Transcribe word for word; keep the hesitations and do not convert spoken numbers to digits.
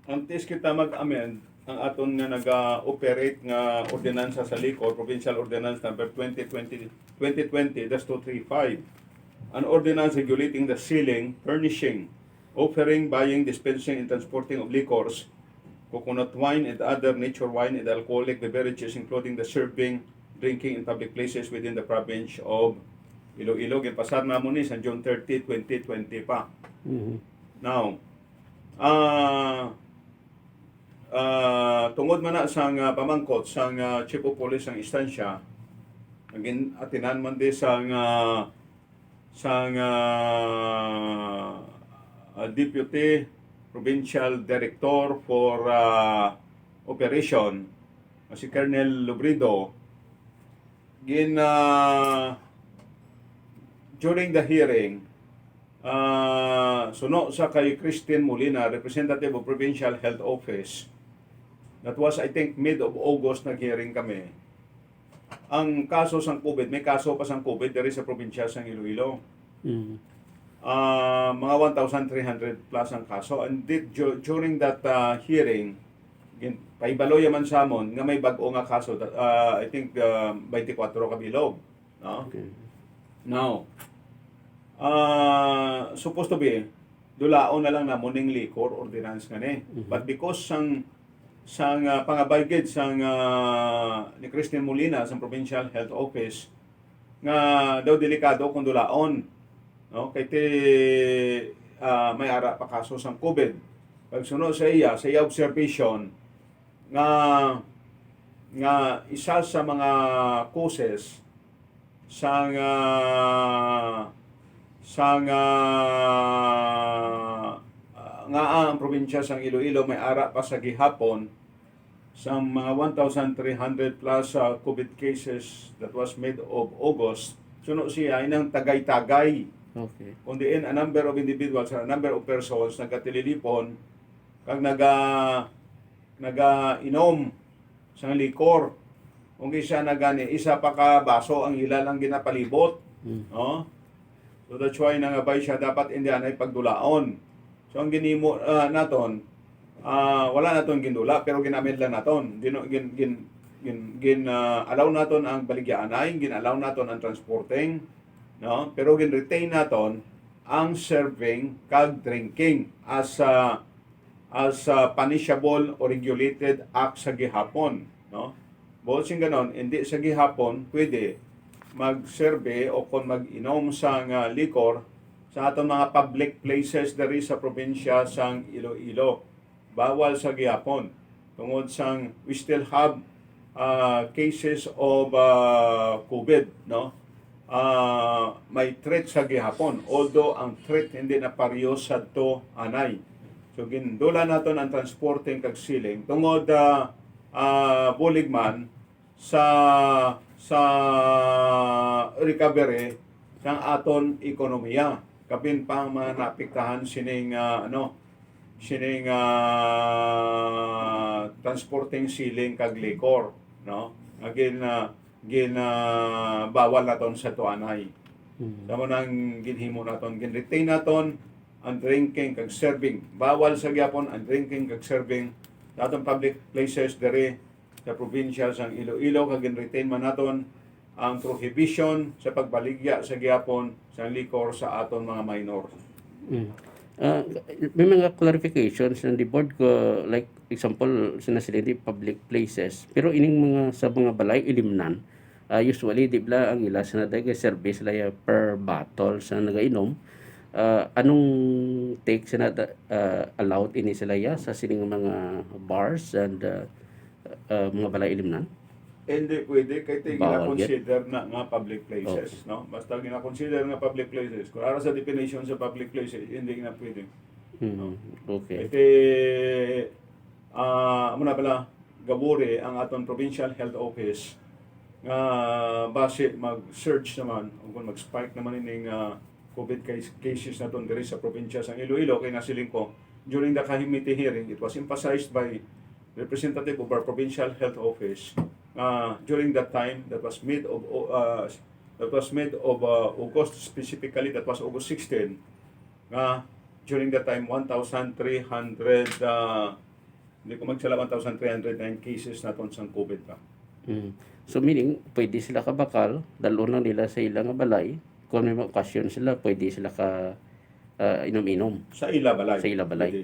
Antes kita mag-amend ang aton nga naga-operate nga ordinansa sa liquor, Provincial Ordinance Number twenty twenty, twenty twenty dash two three five, an ordinance regulating the selling, furnishing, offering, buying, dispensing, and transporting of liquors, coconut wine, and other nature wine, and alcoholic beverages, including the serving, drinking in public places within the province of Iloilo. Ginpasar namon ni sa June thirty, twenty twenty pa. Mhm. Now, ah, ah, tungod man na sang, ah, pamangkot sang, ah, Chief of Police sang istansya, naging atinan man di sang, ah, sang, ah, ah, Deputy Provincial Director for, ah, Operation, nga si Colonel Lubredo, gin, ah, during the hearing, ah, suno sa kay Christine Molina, representative of Provincial Health Office, that was, I think, mid of August, nag-hearing kami. Ang kaso sang COVID, may kaso pa sang COVID diri sa probinsya sang Iloilo. Mm. Ah, mga one thousand three hundred plus ang kaso. And di-, du-, during that, ah, hearing, gin-, pahibalo ya man sa amon nga may bag-o nga kaso. That, ah, I think, ah, twenty-four ka bilog, no? Okay. Now, ah, supposed to be, dulaon na lang namon ning liquor ordinance nga ni. Mhm. But because sang, sang, ah, pangabay gid sang, ah, ni Christine Molina sang Provincial Health Office, nga daw delikado kung dulaon, no? Kay ti, ah, may ara pa kaso sang COVID. Pagsuno sa iya, sa iya observation, nga, nga isa sa mga causes sang, ah, sang, ah, nga ang probinsya sang Iloilo may ara pa sa gihapon, sa mga one thousand three hundred plus, ah, COVID cases that was mid of August, suno siya inang Tagaytay. Okay. Kung diin, a number of individuals, a number of persons nagatililipon kag naga-, nagainom sang liquor. Kung isa na gani, isa pa ka baso ang ila lang ginapalibot. Hmm. No? So that's why nangabay siya, dapat indi anay pagdulaon. So ang ginimo, ah, naton, ah, wala naton gindula, pero gin-amend lang naton. Gin, gin, gin, gin, gin, ah, allow naton ang baligyaanay, gin-allow naton ang transporting, no? Pero gin-retain naton ang serving kag drinking as, ah, as, ah, punishable o regulated act sa gihapon, no? Buot sing ganon, indi sa gihapon pwede magserbe o kon mag-inom sang, ah, liquor sa aton mga public places diri sa probinsya sang Iloilo. Bawal sa gihapon tungod sang we still have, ah, cases of, ah, COVID, no? Ah, may threat sa gihapon, although ang threat hindi na pareho sadto anay. So, gindula naton ang transporting kag selling tungod, ah, ah, bulig man sa, sa recovery sang aton ekonomiya, kapin pa ang mga naapektahan sining, ah, ano, sining, ah, transporting, selling kag liquor, no? Nga gin, ah, gin, ah, bawal naton sa tuanay. Mhm. Sa mo nang ginhimo naton, gin-retain naton ang drinking kag serving. Bawal sa gyapon ang drinking kag serving sa atong public places diri sa probinsya sang Iloilo, kag gin-retain man naton ang prohibition sa pagbaligya sa gihapon sang liquor sa aton mga minor. Mm. Ah, may mga clarifications ng the board ko, like, example, sina sila di public places. Pero ining mga, sa mga balay ilimnan, ah, usually, di bala ang ila sa naday service sila ya per bottle sa nagainom. Ah, anong take sa nada, ah, allowed ini sila ya sa sining mga bars and, ah, ah, mga balay ilimnan? Hindi pwede, kay ti Bawal gid. Gina-consider na nga public places, Okay. no? Basta gina-consider nga public places. Kung ara sa definition sa public places, hindi na pwede. Hmm, okay. Kay ti, ah, amo na pala, gaburi ang aton Provincial Health Office nga basi mag-surge naman o kung mag-spike naman ining, ah, COVID case, cases naton diri sa probinsya sang Iloilo, kay nasiling ko, during the committee hearing, it was emphasized by representative of our Provincial Health Office, uh, during that time, that was mid of, uh, that was mid of, uh, August, specifically, that was August sixteen, nga during that time, one thousand three hundred, uh, Hindi ko magsala, one thousand three hundred nine cases naton sang COVID pa. Mm. So meaning, pwede sila kabakal, dalon lang nila sa ila nga balay. Kung may mga okasyon sila, pwede sila ka ah, inom-inom Sa ila balay. Sa ila balay. Pwede.